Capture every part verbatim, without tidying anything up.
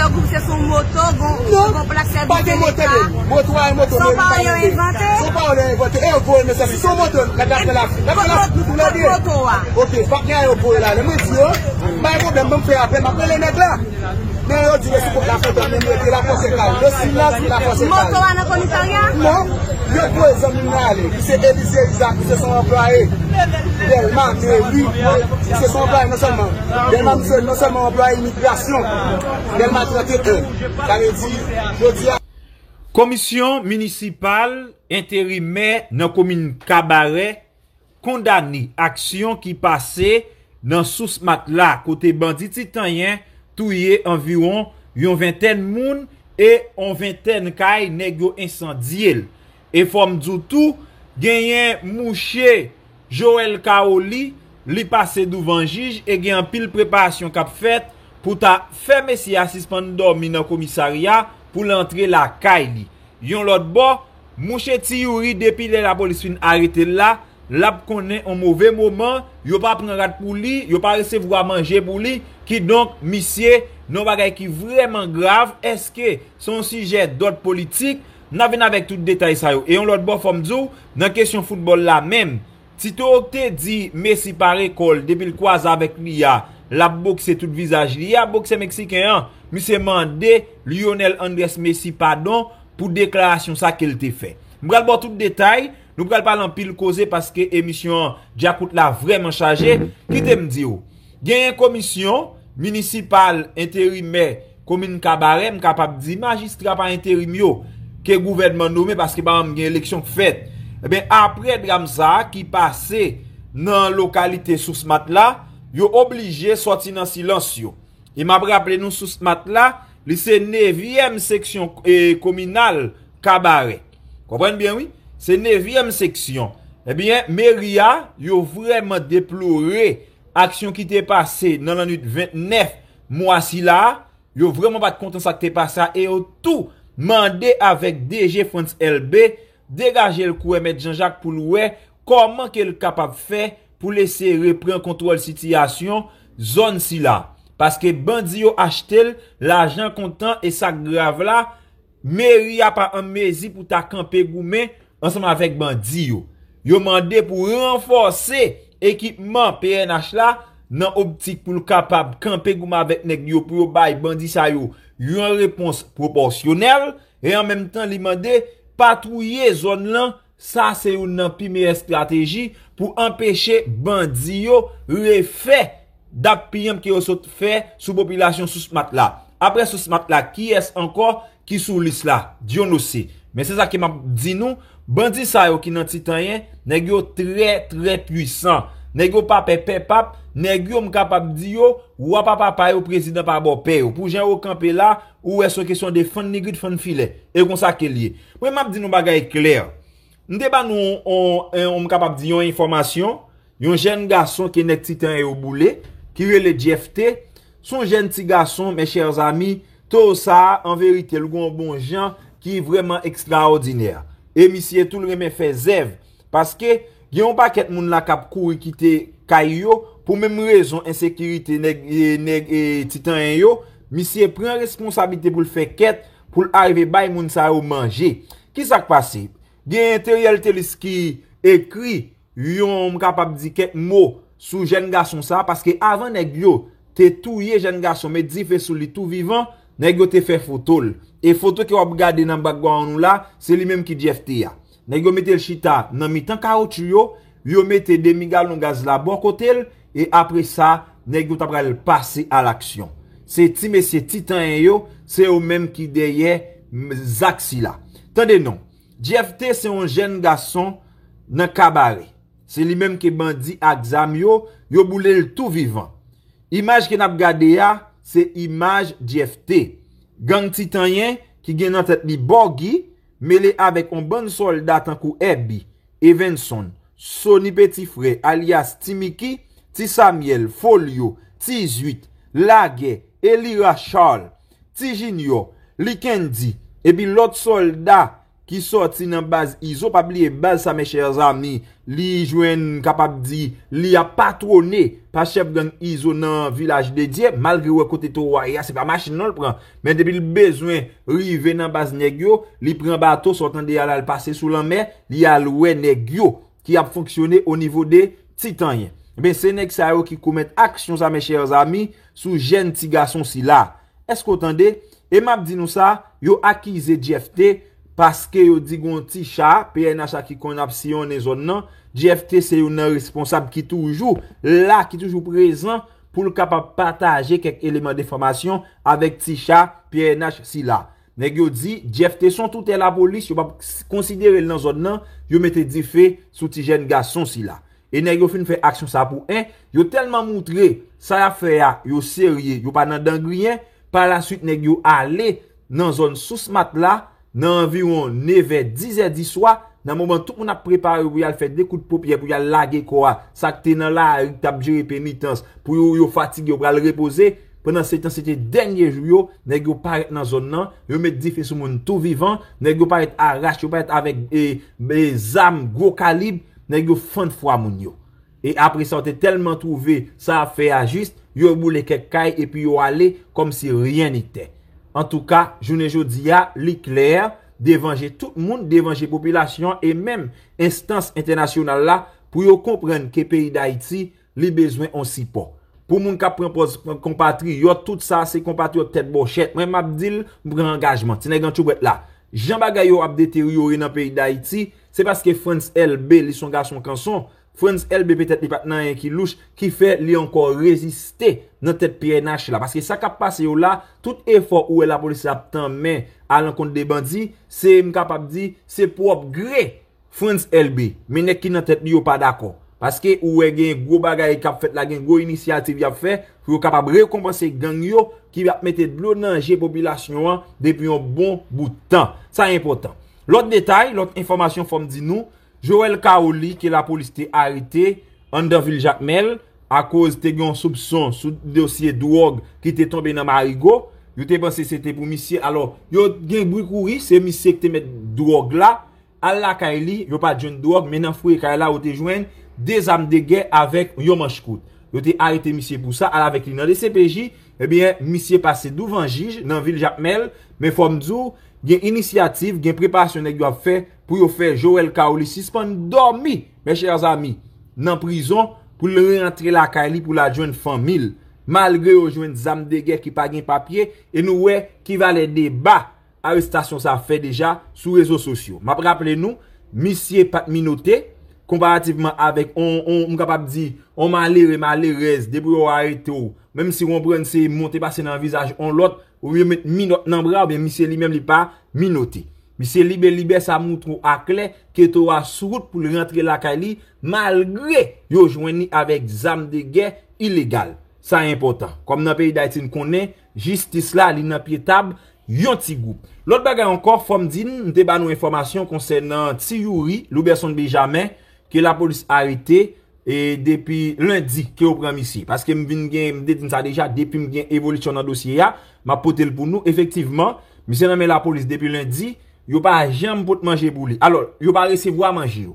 Gwoup se sou moto, gon, gon plak sèvis de leta. Moto a, moto, se yon pawòl yo envante. Se yon pawòl yo envante. E yo voye mesaj. Se yon moto, gade, gade la. Gade la, nou tou lè de. Moto a. Ok, patnè a yo voye la. Lè mwen di yo, pa gen pwoblèm, ban m fè apèl, m ap rele nèg la. Men yo di yo sou kont la fòs, men yo di la fòs e kay. Yo silans, la fòs e kay. Moto a nan komisarya? Non. Yo voye zanmi m nan ale. Ki se Elize Iza, ki se son anplwaye. Dèlma, men wi. Ki se son anplwaye non sèlman. Dèlma, misye non sèlman anplwaye imigrasyon. Dèlma trannteyen. Sa vle di, jodi a. Komisyon minisipal enterimè nan komin Kabarè kondane aksyon ki pase nan Sous Matla, kote bandi Titanyen touye anviwon yon ventèn moun e yon ventèn kay nèg yo ensandye l. E fò m di w tou, genyen mouche Joel Kaoli, li pase douvan jij e gen anpil preparasyon k ap fèt pou ta fè mesye a sispann dòmi nan komisarya pou l antre lakay li. Yon lòt bò, mouche Ti Youri, depi lè lapolis fin arete l la, l ap konnen yon move moman, yo pa pran rad pou li, yo pa resevwa manje pou li, kidonk, misye nan yon bagay ki vrèman grav. Èske se yon sijè dòd politik? N ap vin avèk tout detay sa yo. E yon lòt bò, fò m di w, nan kesyon foutbòl la menm, Tito te di Messi pare kò l depi l kwaze avèk li a, l ap bokse tout vizaj li a. Boksè meksiken an, misye mande Lionel Andrés Messi padon pou deklarasyon sa ke l te fè. M pral ba w tout detay, nou pral pale anpil koze paske emisyon an djakout la vrèman chaje. Kite m di w, genyen komisyon minisipal enterimè komin Kabarè, m kapab di majistra pa enterim yo ke gouvènman nome paske pa janm gen eleksyon k fèt. Ebyen, apre dram sa a ki pase nan lokalite Sous Matla, yo oblije sòti nan silans yo. E m ap raple nou, Sous Matla, li se nevyèm seksyon, e, kominal Kabarè. Konprann byen, wi. Se nevyèm seksyon. Ebyen, meri a, yo vrèman deplore aksyon ki te pase nan lannwit vennèf mwa sila a. Yo vrèman pa t kontan sa k te pase a e yo tou mande avèk D G Frantz Elbé degaje l kouwè Mèt Janjak pou l wè kòman ke l kapab fè pou l eseye reprann kontwòl sitiyasyon zòn sila. Paske bandi yo achte l lajan kontan e sa k grav la, meri a pa an mezi pou ta kanpe goumen ansanm avèk bandi yo. Yo mande pou ranfòse ekipman P N H la nan optik pou l kapab kanpe goumen avèk nèg yo pou yo bay bandi sa yo yon repons pwopòsyonèl e an menm tan li mande patwouye zòn lan. Sa se youn nan pi meyè estrateji pou anpeche bandi yo refè dap piyanp ke yo sot fè sou popilasyon Sous Matla. Apre Sous Matla, kiyès ankò ki sou lis la? Dyonosi. Men se sa ke m ap di nou, bandi sa yo ki nan Titanyen, nèg yo trè, trè pwisan. Nèg yo pa pè pèp ap, nèg yo m kapab di yo, wa pa papa yo, prezidan pa bòpè yo. Pou jan yo kanpe la, ou wè se yon kesyon de fann nigrit, fann filè. E konsa ke l ye. Mwen m ap di nou bagay klè. M te ba nou on, on, m kapab di yon enfòmasyon, yon jèn gason ke nèg Titanyen yo boule, ki rele Jeff T. Se yon jèn ti gason, mes chers amis, towo sa a, an verite, l gon bon jan ki vrèman ekstraòdinè. E misye tou l renmen fè zèv, paske gen yon pakèt moun la k ap kouri kite kay yo, pou menm rezon ensekirite nèg, e, nèg, e, Titanyen yo, misye pran responsablite pou l fè kèt, pou l arive bay moun sa yo manje. Kisa k pase? Gen Teriel Telis ki ekri yon, m kapab di, kèk mo sou jèn gason sa, paske avan nèg yo te touye jèn gason, met dife sou li tou vivan, nèg yo te fè foto l. E foto ke w ap gade nan background ou la, se li menm ki Jeff T a. Nèg yo mete l chita nan mitan kawotchou yo, yo mete demi galon gaz la bò kote l, e apre sa, nèg yo ta pral pase a laksyon. Se ti mesye Titanyen yo, se yo menm ki dèyè, m, zak sila. Tande non. Jeff T se yon jèn gason nan Kabarè. Se li menm ke bandi ak zam yo, yo boule l tou vivan. Imaj ke n ap gade a, se imaj Jeff T. Gang Titanyen ki gen nan tèt li Bògi, mele avèk yon bann sòlda tankou Èbi, Evenson, Sony Petit Frè, alyas Ti Miki, Ti Samyèl, Folyo, Ti Zwit, Lagè, Elira Charles, Ti Jinyò, Likendi, epi lòt sòlda ki sòti nan baz Izo. Pa bliye baz sa, mes chers amis, li jwenn, kapab di, li ap patwone pa chèf gang Izo nan Vilaj de Dye, malgre w wè kote towo a ye a, se pa machin non l pran. Men depi l bezwen rive nan baz nèg yo, li pran bato, sa w tande a la, l pase sou lanmè, li al wè nèg yo ki ap fonksyone o nivo de Titanyen. Ebyen, se nèg sa yo ki komèt aksyon sa, mes chers amis, sou jèn ti gason sila. Èske w tande? E m ap di nou sa, yo akize Jeff T paske yo di gon ti cha, P N H la ki konn ap siyonnen zòn nan. Jeff T se youn nan responsab ki toujou la, ki toujou prezan pou l kapab pataje kèk eleman de enfòmasyon avèk ti cha P N H sila. Nèg yo di Jeff T se yon toutè lapolis, yo p ap s- konsidere l nan zòn nan, yo mete dife sou ti jèn gason sila. E nèg yo fin fè aksyon sa pou en, yo tèlman moutre sa y ap fè a, yo serye, yo pa nan dan griyen. Pa la swit, nèg yo ale nan zòn Sous Matla, nan anviwon nevè, dizè di swa, nan moman tout moun ap prepare pou y al fè de kout popyè, pou y al lage kò a, sa k te nan lari, k t ap jere penitans, pou yo, yo fatige, yo pral repoze. Pandan se tan, se te dènye jou yo, nèg yo parèt nan zòn nan, yo met dife sou moun tou vivan, nèg yo parèt a rach, yo parèt avèk e, e, zam gwo kalib, nèg yo fann fwa moun yo. E apre sa, yo te tèlman twouve sa ap fè a jis, yo boule kèk kay epi yo ale kòmsi rien n'était. Antouka, jounen jodi a, li klè, devan je tout moun, devan je popilasyon an e menm enstans entènasyonal la, pou yo konprann ke peyi Dayiti, li bezwen on sipò. Pou moun k ap pran pòz konpatriyòt, tout sa se konpatriyòt tèt bòchèt. Mwen, m ap di l, m pran angajman. Ti nèg an tchoubwèt la. Jan bagay yo ap deteryore nan peyi Dayiti, se paske Frantz Elbé, li se yon gason kanson, Frantz Elbé petèt li pa t nan anyen ki louch, ki fè li ankò reziste nan tèt P N H la. Paske sa k ap pase yo la, tout efò ou wè lapolis la ap tanmen alankont de bandi, se, m kapab di, se pwòp gre Frantz Elbé. Men nèg ki nan tèt li yo pa dakò. Paske ou wè gen gwo bagay k ap fèt la, gen gwo inisyativ y ap fè pou yo kapab rekonpanse gang yo ki ap mete dlo nan je popilasyon an depi yon bon bout tan. Sa enpòtan. Lòt detay, lòt enfòmasyon, fò m di nou, Joel Kaoli ke lapolis te arete anndan vil Jakmèl akoz te gen yon soupson sou dosye dwòg ki te tonbe nan Marigo. Yo te panse se te pou misye. Alò, yo gen bri kouri, se misye ki te mèt dwòg la. Al lakay li, yo pa t jwenn dwòg, men nan fouye kay la, yo te jwenn de zam de gè avèk yon manch kout. Yo te arete misye pou sa, al avèk li nan D C P J. Ebyen, misye pase douvan jij nan vil Jakmèl, men fò m di w, gen inisyativ, gen preparasyon nèg yo ap fè pou yo fè Joel Kaoli sispann dòmi, mes chers amis, nan prizon, pou l rantre lakay li, pou l al jwenn fanmi l. Malgre yo jwenn zam de gè ki pa gen papye, e nou wè ki valè deba arestasyon sa fè deja sou rezo sosyo. M ap raple nou, misye pa t minote, konparativman avèk on, on, m kapab di, on malere, malerèz, depi yo arete w, menm si w konprann se monte pase nan vizaj on lòt, oubyen met minòt nan bra, oubyen misye li menm li pa minote. Misye libe libe, sa moutre w aklè ke towo a sou wout pou l rantre lakay li, malgre yo jwenn li avèk zam de gè ilegal. Sa enpòtan. Kòm nan peyi Dayiti, n konnen jistis la, li nan pye tab yon ti gwoup. Lòt bagay ankò, fò m di n, m te ba nou enfòmasyon konsènan Ti Youri, Louberson Benjamin, ke lapolis arete, e depi lendi ke yo pran misye. Paske m vin gen, m te di n sa deja, depi m gen evolisyon nan dosye a, m ap pote l pou nou. Efektivman, misye nan men lapolis depi lendi, yo pa janm pot manje pou li. Alò, yo pa resevwa manje yo.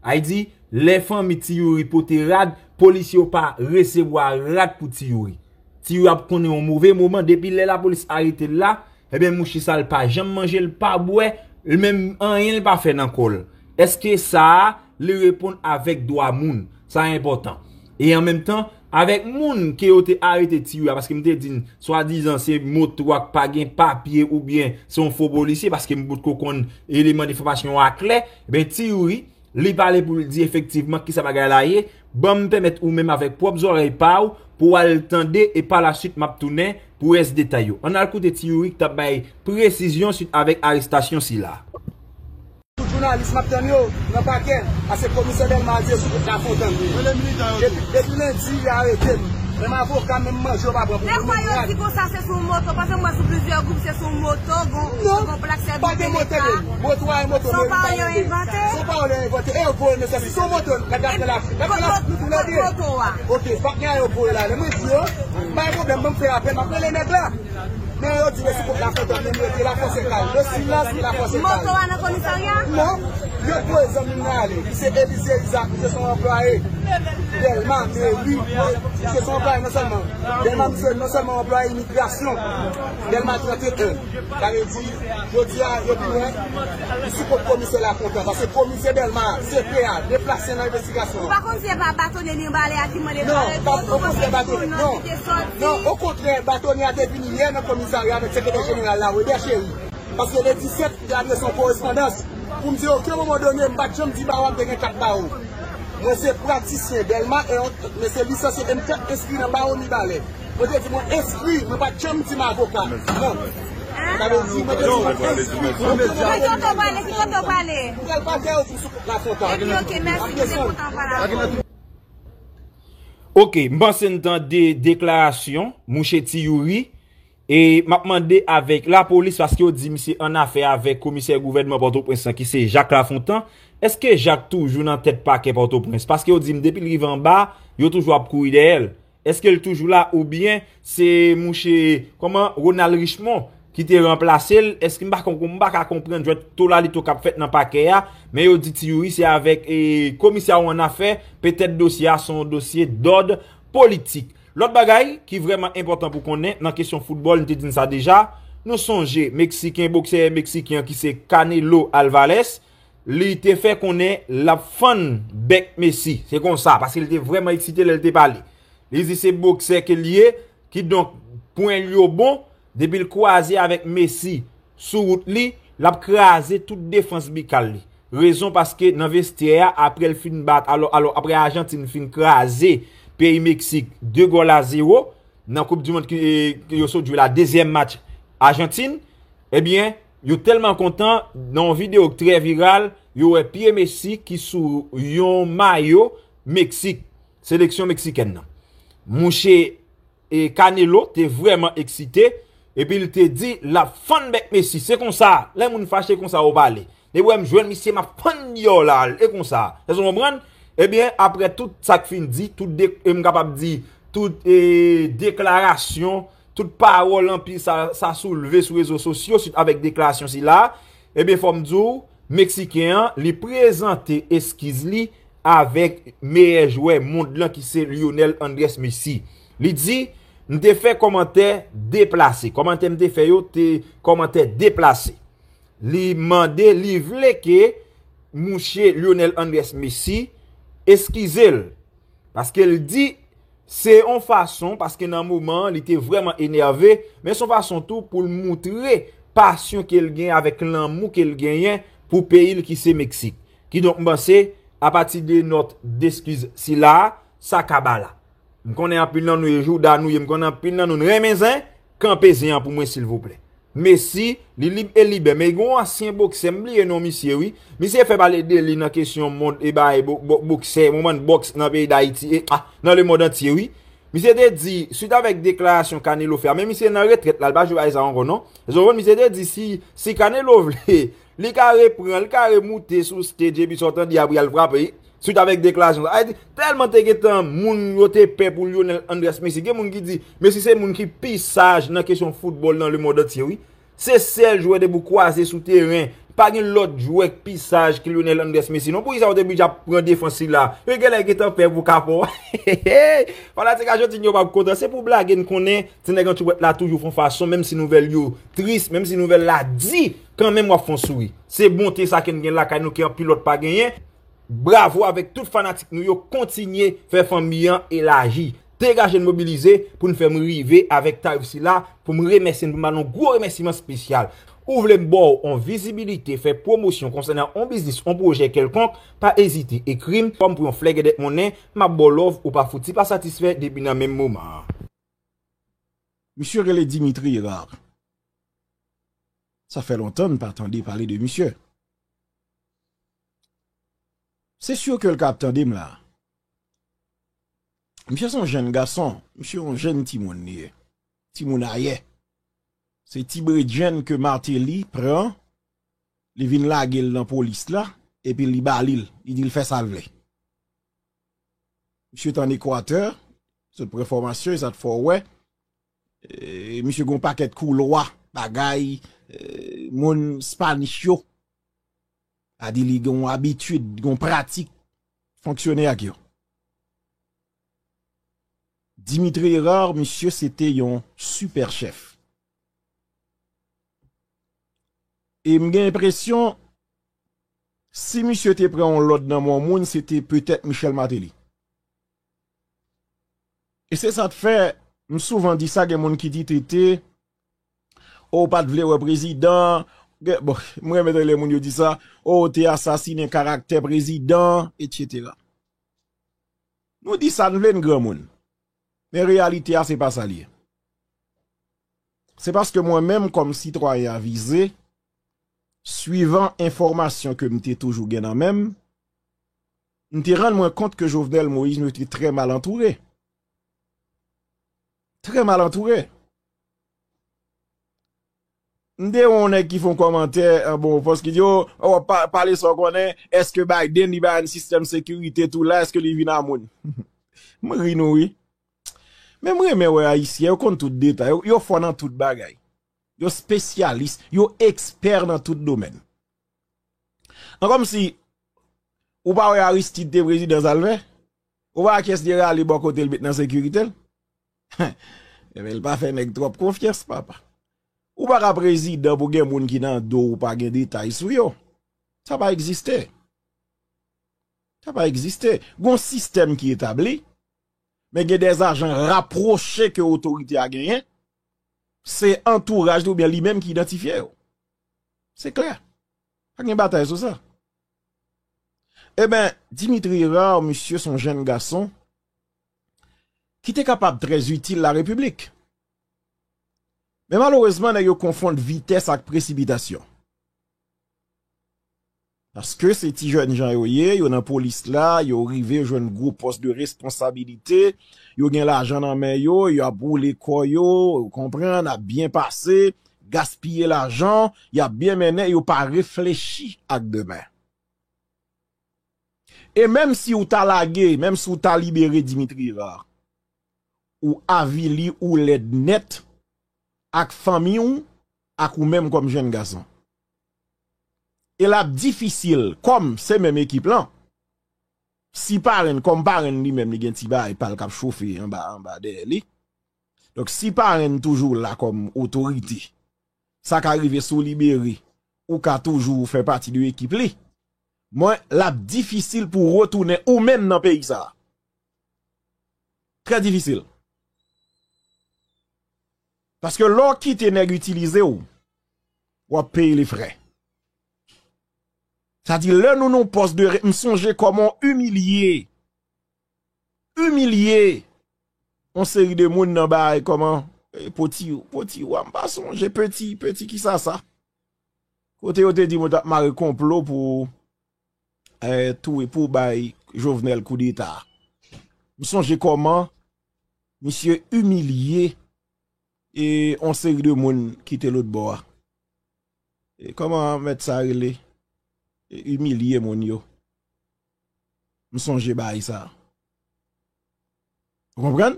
Sa vle di, lè fanmi Ti Youri pote rad, polisye yo pa resevwa rad pou Ti Youri. Ti Youri ap konnen yon move moman, depi lè lapolis arete l la, ebyen, mouche sa, l pa janm manje, l pa bwè, li menm anyen l pa fè nan kò l. Èske sa a, li reponn avèk dwa moun? Sa enpòtan. E an menm tan, avèk moun ke yo te arete Ti Youri a, paske m te di n, swadizan se moto a k pa gen papye oubyen se yon fo polisye, paske m potko konn eleman de enfòmasyon a klè, ebyen, Ti Youri, li pale pou l di efektivman kisa bagay la ye. Ban m pèmèt ou menm avèk pwòp zòrèy pa w pou w al tande e pa la swit m ap tounen pou rès detay yo. Ann al koute Ti Youri ki t ap bay presizyon swit avèk arestasyon sila. Tout jounalis m ap tann yo nan pakè, a se komisè Dèlma a di yo sou tout Lafontann. Depi, depi lendi, y arete m. Menm avoka, menm manje, yo pa pran pou moun. Lè fwa yo di konsa, se sou moto, paske m wè sou plizyè gwoup, se sou moto, gon, gon plak sètifika. Non, pa gen moto, men moto a e moto Meriken yo ye. Se yon pawòl yo envante. Se yon pawòl yo envante. E yo voye mesye, si se yon moto, gad, gad la, gad la, nou tou lè de. Kot moto a? Ok, pa gen yo voye la. Lè mwen di yo, pa gen pwoblèm, ban m fè apèl, m ap rele nèg la. Men yo di yo sou kont Lafontan, men yo di Lafòs e kay. Le silence de Lafòs e kay. Moto a nan komisarya? Non, yo voye zanmi m nan ale. Li se Elize Izaak, misye se yon anplwaye Dèlma, meri. Misye se yon anplwaye non sèlman Dèlma, misye non sèlman anplwaye imigrasyon Dèlma trannteyen. Sa vle di, jodi a, yo di mwen, li sou kont komisè Lafontan. Paske komisè Dèlma, se pe a, deplase nan envestigasyon. Ou pa konn se pa batonye li anba lè a ki mande non, pa, okontrè, batonye, non. Non, okontrè, batonye a te vini yè nan komisarya avèk sekretè jeneral la, Webè Cheri. Paske le disèt, li te adrese yon korespondans pou m di, oke, yon moman done, m pa t janm di bawo a m te gen kat bawo. Mwen se pratisyen Dèlma, e yon, men se lisansye M T enskri nan bawo Mibalè. Mwen te di mwen enskri, mwen pa t janm di m avoka. Non. Sa vle di, mwen te di mwen enskri. Ki kote w prale? Ki kote w prale? M pral pale avè w sou Lafontan. Epi, oke, mèsi, nou te kontan pale avè w. Oke, m panse n tande deklarasyon mouche Ti Youri. E m ap mande avèk lapolis, paske yo di misye annafè avèk komisè gouvènman Pòtoprens lan, ki se Jacques Lafontant. Èske Jak toujou nan tèt pakè Pòtoprens? Paske yo di m depi l rive anba, yo toujou ap kouri dèyè l. Èske l toujou la oubyen se mouche, kòman, Ronald Richemond ki te ranplase l? Èske m pa konprann, m pa ka konprann jwèt tolalito k ap fèt nan pakè a, men yo di Ti Youri se avèk, e, komisè a ou annafè, petèt dosye a se yon dosye dòd politik. Lòt bagay ki vrèman enpòtan pou konnen nan kesyon foutbòl, m te di n sa deja, nou sonje Meksiken, boksè meksiken an ki se Canelo Alvarez, li te fè konnen l ap fann bèk Messi. Se konsa, paske li te vrèman eksite lè l te pale. Li di se boksè ke l ye, kidonk pwen l yo bon, depi l kwaze avèk Messi sou wout li, l ap kraze tout defans bikal li. Rezon paske nan vestyè a, apre l fin bat, alò, alò, apre Ajantin fin kraze peyi Meksik de gòl a zewo nan Koup di Mond ki, ki yo sot jwe la, dezyèm match Ajantin, ebyen, yo tèlman kontan, nan yon videyo ki trè viral, yo wè pye Messi ki sou yon mayo Meksik, seleksyon meksikèn nan. Mouche e Canelo te vrèman eksite, epi l te di l ap fann bèk Messi. Se konsa, lè moun fache konsa yo pale. Depi w wè m jwenn misye, m ap fann deyò la, e konsa. Èske w konprann? Ebyen, apre tout sa k fin di, tout de, e m kapab di, tout, e, deklarasyon, tout pawòl anpil sa, sa soulve sou rezo sosyo, swit avèk deklarasyon sila, ebyen, fò m di w, Meksiken an, li prezante eskiz li avèk meyè jwè mond lan ki se Lionel Andrés Messi. Li di, m te fè kòmantè deplase. Kòmantè m te fè yo te kòmantè deplase. Li mande, li vle ke mouche Lionel Andrés Messi eskize l. Paske l di, se yon fason, paske nan moman an, li te vrèman enève, men se yon fason tou pou l moutre pasyon ke l gen avèk lanmou ke l genyen pou peyi l ki se Meksik. Kidonk, m panse, apati de nòt deskiz sila a, sa ka ba la. M konnen anpil nan nou e jouda nou ye, m konnen anpil nan nou n renmen zen, kanpe zen an pou mwen silvouplè. Messi, li lib e libè. Men gen yon ansyen boksè, m bliye non misye wi. Misye fè pale de li nan kesyon mond e bagay bo-, bo-, boksè, moman bòks nan peyi Dayiti e, ah, nan lemonn antye wi. Misye te di, swit avèk deklarasyon Canelo fè a, men misye nan retrèt la, l pa jwe bagay sa ankò non. Zòwòn, misye te di si, si Canelo vle, li ka repran, li ka remoute sou stage epi sa w tande a pou y al frape. Swit avèk deklarasyon sa. Sa vle di, tèlman te gentan moun yo te pè pou Lionel Andrés Messi. Gen moun ki di, Messi se moun ki pi saj nan kesyon foutbòl nan lemonn antye wi. Se sèl jwè depi w kwaze sou teren. Pa gen lòt jwè k pi saj ke Lionel Andrés Messi. Non, poukisa w te oblije ap pran defans sila? Yo genlè gentan pè pou kapò. Fanatik Ajantin yo p ap kontan. Se pou blage n konnen, ti nèg antibwèt la toujou fè yon fason, menm si nouvèl yo tris, menm si nouvèl la di, kanmenm w ap fè yon souri. Se bonte sa ke n gen lakay nou ke anpil lòt pa genyen. Bravo avèk tout fanatik nou yo, kontinye fè fanmi an elaji. Degaje n mobilize pou n fè m rive avèk tarif sila, pou m remèsye n, pou m ba n yon gwo remèsiman espesyal. Ou vle m ba w yon vizibilite, fè pwomosyon konsènan yon biznis, yon pwojè kèlkonk, pa ezite ekri m, fò m pou yon flè gèdèt monnen, m ap ba w love, ou pa fouti pa satisfè depi nan menm moman an. Misye rele Dimitri Hérard. Sa fè lontan n pa tande pale de misye. Se si ke l ka ap tande m la. Misye se yon jèn gason, misye yon jèn timoun li ye. Timoun ayè. Se ti bredjenn ke Martelly pran, li vin lage l nan polis la, epi li ba li l, li di l fè sa l vle. Misye t ann Ekwatè, sot pran fòmasyon, e sa t fè w wè, E, misye gen yon pakèt koulwa, bagay, e, moun Spanish yo. A di li gen yon abitid, gen yon pratik fonksyone ak yo. Dimitri Hérard, misye se te yon sipè chèf. E m gen enpresyon, si misye te pran yon lòd nan men yon moun, se te petèt Michel Martelly. E se sa k fè, m souvan di sa, gen moun ki di, Tete, o, w pa t vle wè prezidan. Gen, bon, m renmen tande lè moun yo di sa, o, w te asasinen karaktè prezidan, etsetera. Nou di sa n vle, n granmoun. Men reyalite a, se pa sa l ye. Se paske mwen menm, kòm sitwayen avize, swivan enfòmasyon ke m te toujou gen nan men m, m te rann mwen kont ke Jovenel Moïse, nou te trè mal antoure. Trè mal antoure. M te wè yon nèg ki fè yon kòmantè, an bon, pòs ki di, o, o, pa, pale sa w konnen, èske Biden, li ba n sistèm sekirite tou la, èske li vin a moun? M ri nou, wi. Men m renmen wè Ayisyen, yo konn tout detay, yo, yo fò nan tout bagay. Yo espesyalis, yo ekspè nan tout domèn. An kòmsi, ou pa wè Aristide te prezidan, sa l fè? Ou pa wè kiyès li rale bò kote l met nan sekirite l? Ebyen, l pa fè nèg twòp konfyans, papa. Ou pa ka prezidan pou gen moun ki nan do w, ou pa gen detay sou yo. Sa pa egziste. Sa pa egziste. Gon sistèm ki etabli, men gen dè ajan rapwoche ke otorite a genyen, se antouraj li oubyen li menm ki idantifye yo. Se klè. Pa gen batay sou sa. Eben, Dimitri Hérard, misye se yon jèn gason ki te kapab trè itil la Repiblik. Men malerezman, nèg yo konfonn vitès ak presipitasyon. Paske se ti jèn jan yo ye, yo nan polis la, yo rive jwenn gwo pòs de responsabilite, yo gen lajan nan men yo, y ap woule kò yo, ou konprann, ap byen pase, gaspiye lajan, y ap byen mennen, yo pa reflechi ak demen. E menm si w ta lage, menm si w ta libere Dimitri Hérard, ou avili, ou lèd nèt ak fanmi w, ak ou menm kòm jèn gason. E l ap difisil, kòm se menm ekip lan, si parenn, kòm parenn li menm, li gen ti bagay pa l k ap chofe anba, anba dèyè li. Donk, si parenn toujou la kòm otorite, sa ka rive si w libere, ou ka toujou fè pati de ekip li. Mwen, l ap difisil pou w retounen ou menm nan peyi sa a. Trè difisil. Paske lè w kite nèg itilize w, w ap peye le frè. Sa di, lè nou nan pòs de re-, m sonje kòman w imilye, imilye yon seri de moun nan bay kòman, e, poti, poti wa, m pa sonje, peti, peti kisa sa. Kote yo te di mwen t ap mare konplo pou, e, touye, pou bay Jovenel koudeta. M sonje kòman misye imilye, e, yon seri de moun ki te lòt bò a. E, kòman mèt sa rele? E, imilye moun yo. M sonje bagay sa. Ou konprann?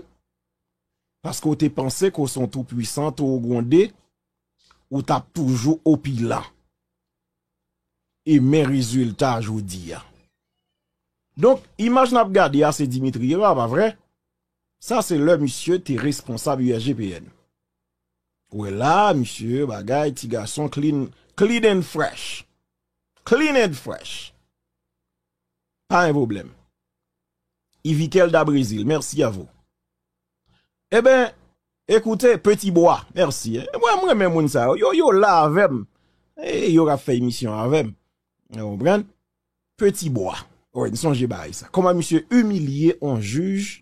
Paske w te panse ke w se yon toupwisan, towo gwonde, ou t ap toujou opilan. E men rezilta jodi a. Donk, imaj n ap gade a, se Dimitri Hérard, pa vre? Sa se lè misye te responsab U S G P N. Ou wè la, misye, bagay, ti gason, clean, clean and fresh. Clean and fresh. Pa gen pwoblèm. Yvikel da Brezil, merci à vous. Eben, ekoute, Petit Bois, mèsi, en. Mwen, mwen renmen moun sa yo. Yo, yo la avè m. E yo k ap fè emisyon avè m. Ou konprann? Petit Bois. Wi, n sonje bagay sa. Kòman misye imilye yon jij,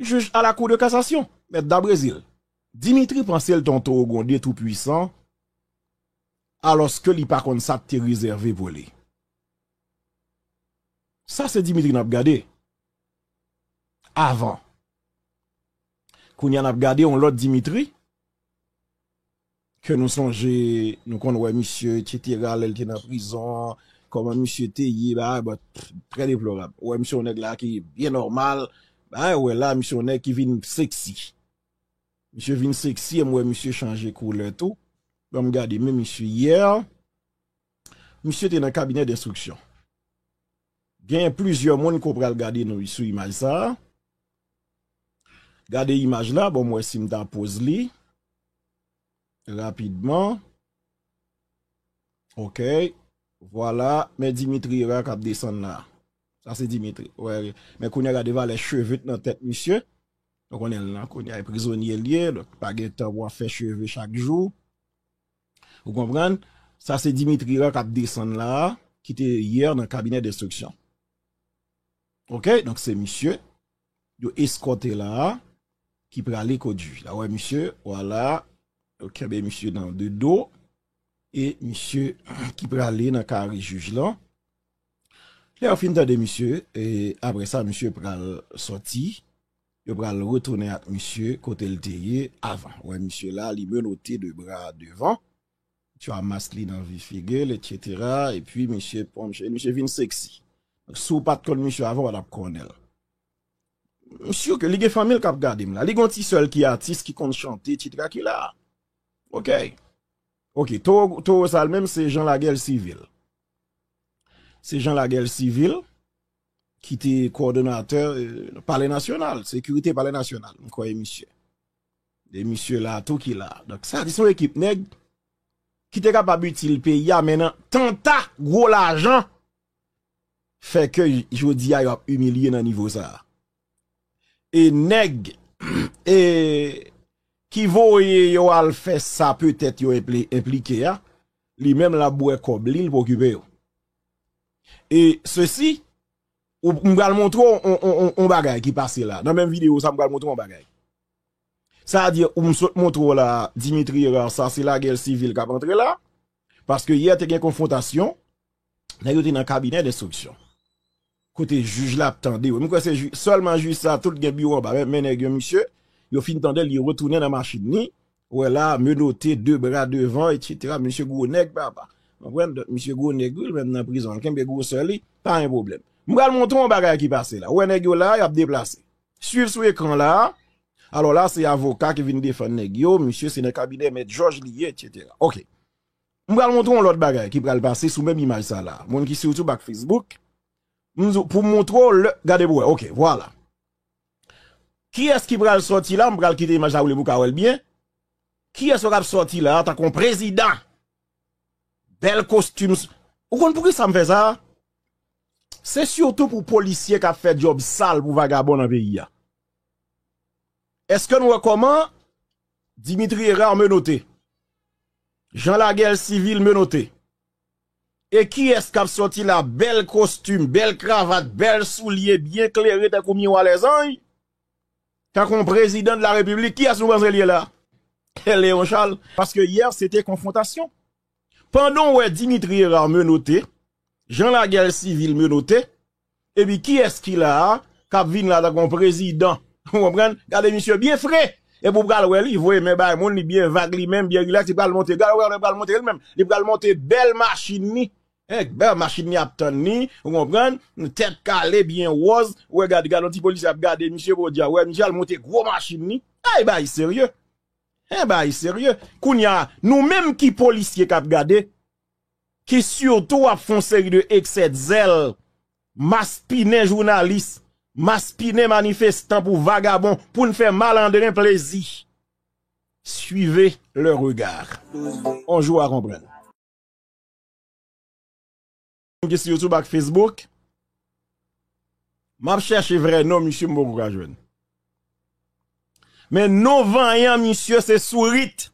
jij a la Cour de cassation, mèt da Brezil. Dimitri panse l te yon towo gwonde toupwisan, alòske li pa konn sa k te rezève pou li. Sa se Dimitri n ap gade. Avan. Kounye a n ap gade yon lòt Dimitri, ke nou sonje, nou konn wè misye, etsetera, lè l te nan prizon an, kòman misye te ye, bagay, bon, pff, trè deplorab. Ou wè misye yon nèg la ki byen nòmal, bagay, ou wè la, misye yon nèg ki vin seksi. Misye vin seksi, e m wè misye chanje koulè tou. Ban m gade men misye yè. Misye te nan kabinè denstriksyon. Genyen plizyè moun ke w pral gade nou sou imaj sa a. Gade imaj la, bon, m wè si m ta poz li rapidman. Ok. Vwala, men Dimitri Hérard k ap desann la. Sa se Dimitri. Wè, men kounye a gade valè cheve nan tèt misye. Ou konnen l nan, kounye a e prizonye l ye, donk pa gen tan pou w ap fè cheve chak jou. Ou konprann? Sa se Dimitri Hérard k ap desann la, ki te yè nan kabinè denstriksyon. Ok, donk se misye yo eskòte la, ki prale kot jij la. Wè misye, vwala, yo kenbe misye nan de do, e misye ki prale nan kare jij lan. Lè yo fin tande misye, e apre sa, misye pral sòti, yo pral retounen ak misye kote l te ye avan. Wè misye la, li menote de bra devan, misye a mas li nan vi figi l, etsetera. Epi misye, bon, misye, misye vin seksi. Donk, si w pa t konn misye avan, w pa t ap konnen l. M si ke li gen fanmi l k ap gade m la. Li gen yon ti sè l ki atis, ki konn chante, etsetera, ki la. Ok. Ok, towo, towo sa l menm, se Jean Laguerre Civil. Se Jean Laguerre Civil ki te kowòdonatè, euh, Palè Nasyonal, sekirite Palè Nasyonal, m kwè e misye. E misye la tou ki la. Donk, sa di se yon ekip nèg ki te kapab itil peyi a, men nan tanta gwo lajan, fè ke jodi a y ap imilye nan nivo sa a. E nèg e ki voye yo al fè sa petèt yo enpli-, enplike a, li menm l ap bwè kòb li, l pa okipe yo. E sesi, ou, m pral montre w on, on, on, on bagay ki pase la. Nan menm videyo sa, m pral montre w on bagay. Sa a di, ou m sot montre w la, Dimitri Hérard, sa se lagè sivil k ap antre la. Paske yè te gen konfwontasyon, nèg yo te nan kabinè denstriksyon. Kote jij la ap tande yo. M kwè se jij, sèlman jij sa, tout gen biwo anba. Men, men nèg yo, misye, yo fin tande l, li retounen nan machin li. Ou wè la, menote, de bra devan, etsetera. Misye gwo nèg, papa. Konprann? Donk, misye gwo nèg, wi, li menm nan prizon, l kenbe gwosè li, pa gen pwoblèm. M pral montre w yon bagay ki pase la. Ou wè nèg yo la, y ap deplase. Swiv sou ekran la. Alò la, se avoka ki vin defann nèg yo. Misye se nan kabinè Mèt Jòj li ye, etsetera. Ok. M pral montre w yon lòt bagay ki pral pase sou menm imaj sa la. Moun ki sou YouTube ak Facebook, m di w, pou m montre w lè, gade pou w wè. Ok, vwala. Kiyès ki pral sòti la? M pral kite imaj la woule pou w ka wè l byen. Kiyès k ap sòti la, tankou yon prezidan? Bèl kostim. Ou konn poukisa m fè sa? Se sitou pou polisye k ap fè djòb sal pou vagabon nan peyi a. Èske nou wè kòman Dimitri Hérard menote? Jean Laguerre Civil menote. E kiyès k ap sòti la? Bèl kostim, bèl kravat, bèl soulye, byen klere tankou miwa lèzanj. Tankou yon prezidan de la repiblik. Kiyès nou panse l ye la? Léon Charles. Paske yè, se te konfwontasyon. Pandan w wè Dimitri Hérard menote, Jean Laguerre Civil menote, epi kiyès ki la a, k ap vin la tankou yon prezidan? Ou konprann? Gade misye byen fre. Epi w pral wè li voye men bay moun, li byen vag li menm, byen rilaks, li pral monte. Gade, gade, li pral monte li menm. Li pral monte bèl machin li. Èk bèl machin li ap tann li, ou konprann? Tèt kale, byen wòz. Ou wè, gade, gade yon ti polisye ap gade misye, podyab, ou wè misye al monte gwo machin li. Ay, bagay serye. Hen, bagay serye. Kounye a, nou menm ki polisye k ap gade, ki sitou ap fè yon seri de eksè de zèl, maspinen jounalis, maspinen manifestan pou vagabon, pou n fè malandren plezi. Suivez le regard. On jou a konprann. Ki sou YouTube ak Facebook. M ap chèche vrè non misye, m poko ka jwenn. Men non vanyan misye se Sourit.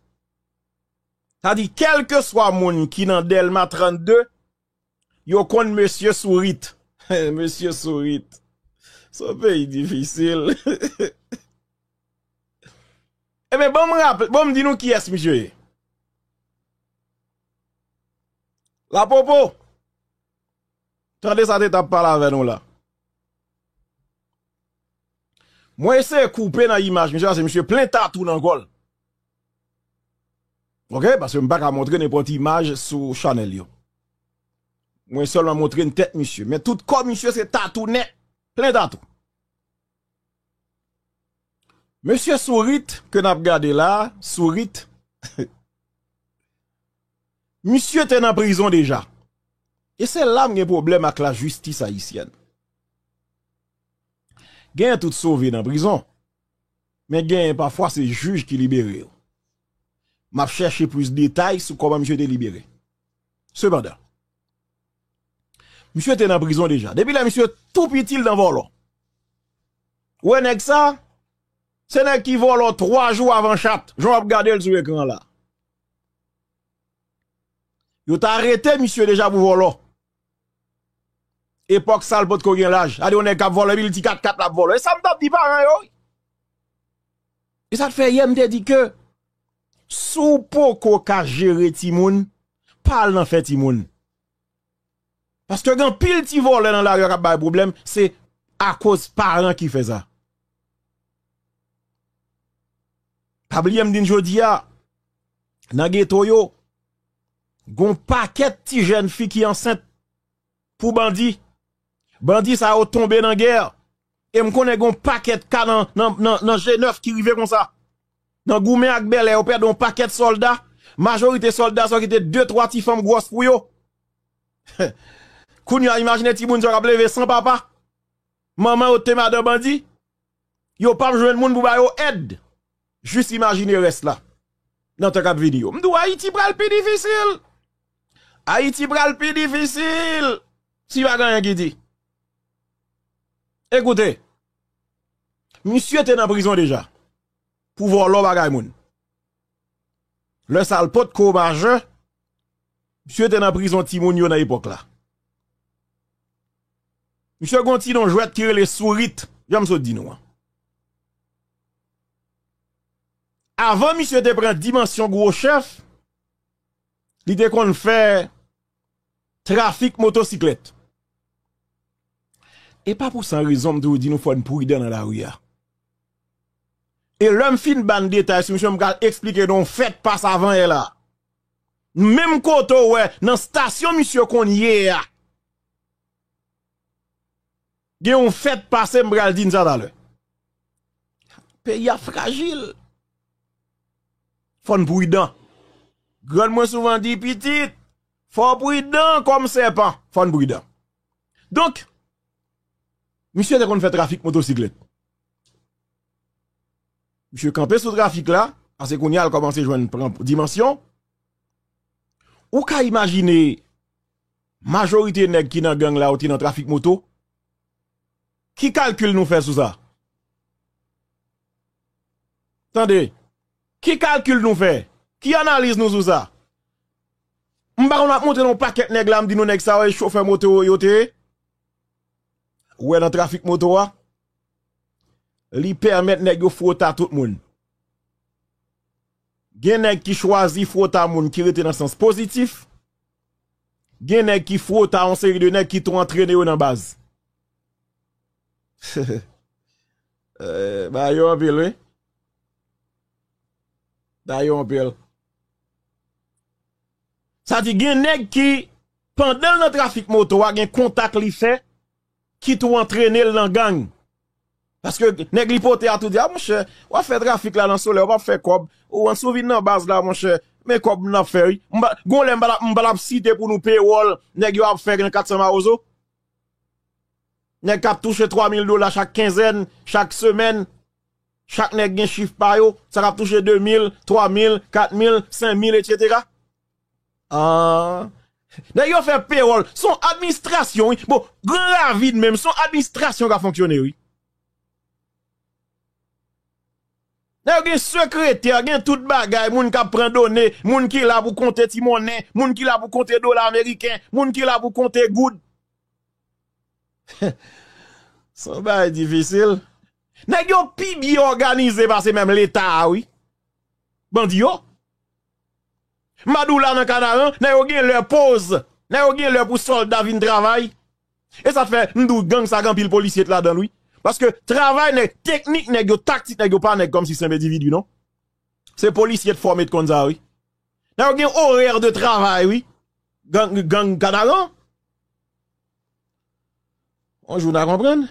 Sa di, kèlkeswa moun ki nan Dèlma trannde, yo konn mesye Sourit. Mesye Sourit. Se yon peyi difisil. Ebyen, ban m raple, ban m di nou kiyès misye ye. Lapopo. Tande sa te t ap pale avè nou la. Mwen eseye koupe nan imaj misye, paske misye plen tatou nan kò l. Ok, paske m pa ka montre nenpòt imaj sou chanèl yo. Mwen sèlman montre n tèt misye. Men tout kò misye se tatou nèt. Plen tatou. Mesye Sourit ke n ap gade la, Sourit, misye te nan prizon deja. E se la m gen pwoblèm ak lajistis ayisyèn. Genyen tout sove nan prizon, men genyen pafwa se jij ki libere yo. M ap chèche plis detay sou kòman misye te libere. Sepandan, misye te nan prizon deja. Depi lè misye tou piti l nan vòlò. Ou wè nèg sa, se nèg ki vòlò twa jou avan chat, jan w ap gade l sou ekran la. Yo t arete misye deja pou vòlò. Epòk sa l potko gen laj. Gade yon nèg k ap vòlò, epi l di kat kat l ap vòlò. E sa m t ap di paran yo, wi. E sa k fè yè m te di ke si w poko ka jere timoun, pa al nan fè timoun. Paske gen anpil ti vòlè nan lari a k ap bay pwoblèm, se akoz paran ki fè sa. Pa bliye m di n jodi a, nan geto yo, gon pakèt ti jèn fi ki ansent pou bandi. Bandi sa yo tonbe nan gè. E m konnen gon pakèt ka nan, nan, nan, nan G nèf ki rive konsa. Nan goumen ak bèlè, yo pèdi yon pakèt sòlda. Majorite sòlda sa yo kite de, twa ti fanm gwòs pou yo. Kounye a, imajine timoun sa yo k ap leve san papa. Manman yo te madan bandi. Yo p ap jwenn moun pou ba yo èd. Jis imajine rès la nan tan k ap vini yo. M di w, Ayiti pral pi difisil. Ayiti pral pi difisil si pa gen anyen ki di. Ekoute, misye te nan prizon deja pou vòlò bagay moun. Lè sa l potko majè, misye te nan prizon timoun yo nan epòk la. Misye gon ti non jwèt ki rele Sourit, jan m sot di nou an. Avan misye te pran dimansyon gwo chèf, li te konn fè trafik motosiklèt. E pa pou san rezon m toujou di nou fò n pridan nan lari a. E lè m fin ba n detay sou misye, m pral eksplike nou yon fèt pase avan yè la. Menm kote w wè, nan stasyon misye konn ye a. Gen yon fèt pase, m pral di n sa talè. Peyi a frajil. Fò n pridan. Grann mwen souvan di, pitit, fò w pridan kòm sèpan. Fò n pridan. Donk, misye te konn fè trafik motosiklèt. Misye kanpe sou trafik la, paske kounye a l kòmanse jwenn pran dimansyon. Ou ka imajine majorite nèg ki nan gang la yo te nan trafik moto? Ki kalkil nou fè sou sa? Tande, ki kalkil nou fè? Ki analiz nou sou sa? M pa konn ap montre nou pakèt nèg la, m di nou nèg sa yo e chofè moto yo te ye. Ou wè nan trafik moto a, li pèmèt nèg yo fwota tout moun. Gen nèg ki chwazi fwota moun ki rete nan sans pozitif. Gen nèg ki fwota yon seri de nèg ki tou antrene yo nan baz. Eh, bagay yo anpil, wi. Bagay yo anpil. Sa di gen nèg ki, pandan l nan trafik moto a, gen kontak li fè, ki tou antrene l nan gang. Paske nèg li pote a tou di, a monchè, w ap fè trafik la nan solèy, w p ap fè kòb. Ou ann sou vin nan baz la, monchè, men kòb n ap fè, wi. M pa, gon lè m pa t ap, m pa t ap site pou nou pewòl, nèg yo ap fè nan kat san mawozo. Nèg k ap touche twa mil dola chak kenzèn, chak semèn. Chak nèg gen chif pa yo, sa k ap touche de mil, twa mil, kat mil, senk mil, etsetera. Ah. Nèg yo fè pewòl. Se yon administrasyon, wi. Bon, Gran Ravin menm, se yon administrasyon k ap fonksyone, wi. Nèg yo gen sekretè, gen tout bagay, moun k ap pran done, moun ki la pou konte ti monnen, moun ki la pou konte dola ameriken, moun ki la pou konte goud. Se yon bagay difisil. Nèg yo pi byen òganize pase menm Leta a, wi. Bandi yo. M a di w la nan Kanaran, nèg yo gen lè poz. Nèg yo gen lè pou sòlda vin travay. E sa fè, m di w, gang sa gen anpil polisye t ladan l, wi. Paske travay nèg, teknik nèg yo, taktik nèg yo pa nèg kòmsi senp endividi, non. Se polisye t fòme t konn sa, wi. Nèg yo gen orè de travay, wi. Gang, gang Kanaran. On jou n a konprann.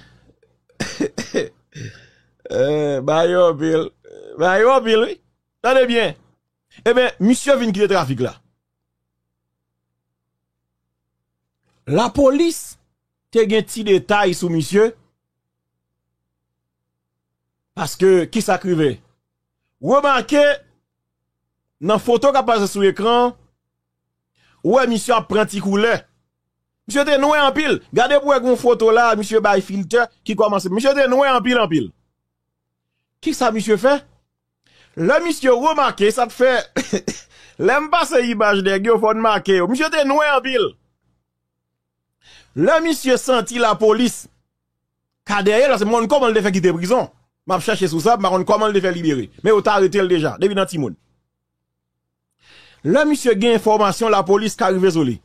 Eh, ba yo anpil. Ba yo anpil, wi. Tande byen. Ebyen, misye vin kite trafik la. Lapolis te gen ti detay sou misye. Paske, kisa k rive? Remake, nan foto k ap pase sou ekran, ou wè misye ap pran ti koulè. Misye te nwè anpil. Gade pou wè gon foto la, misye bay filtè ki kòmanse. Misye te nwè anpil, anpil. Kisa misye fè? Lè misye remake, sa t fè, lè m pase imaj nèg yo, fò n make yo. Misye te nwè anpil. Lè misye santi lapolis ka dèyè l, paske m konn kòman l te fè kite prizon. M ap chèche sou sa, m pa konn kòman l te fè libere. Men yo t arete l deja, depi nan timoun. Lè misye gen enfòmasyon, lapolis ka rive sou li.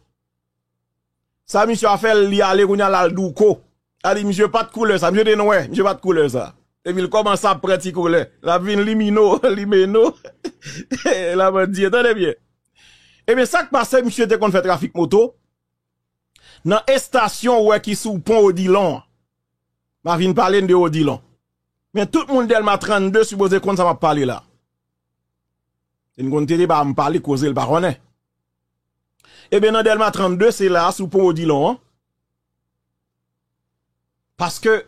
Sa misye a fè, li ale kounye a, l al douko. A di, misye pa t koulè sa, misye te nwè, misye pa t koulè sa. Epi l kòmanse ap pran ti koulè. L ap vin limino, limeno. L ap di, tande byen. Ebyen, sa k pase, misye te konn fè trafik moto nan estasyon ou wè ki sou pon Odilon an. M a vin pale n de Odilon. Men tout moun Dèlma trannde sipoze konn sa m ap pale la. Se n konn te deba, m pale koze l pa konnen. Ebyen, nan Dèlma trannde, se la, sou pon Odilon an. Paske,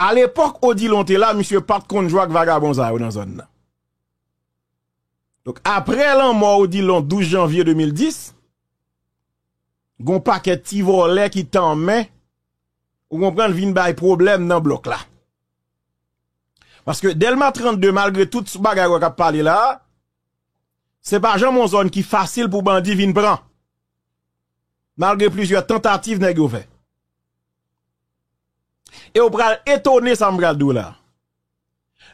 alepòk Odilon te la, misye pa t konn jwe ak vagabon sa yo nan zòn nan. Donk, apre lanmò Odilon douz janvye de mil dis, gon pakèt ti vòlè ki tanmen, ou konprann, vin bay pwoblèm nan blòk la. Paske Dèlma trannde, malgre tout bagay wè k ap pale la, se pa janm yon zòn ki fasil pou bandi vin pran. Malgre plizyè tantativ nèg yo fè. E w pral etone sa m pral di w la.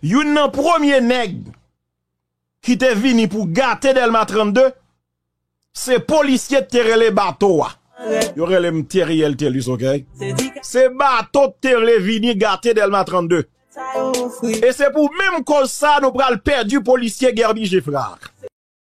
Youn nan premye nèg ki te vini pou gate Dèlma trannde, se polisye te rele Bato a. Yo rele m Theriel Thelus, ok? Se Bato te vle vini gate Dèlma trannde. E se pou menm koz sa nou pral pèdi polisye Guerby Geffrard.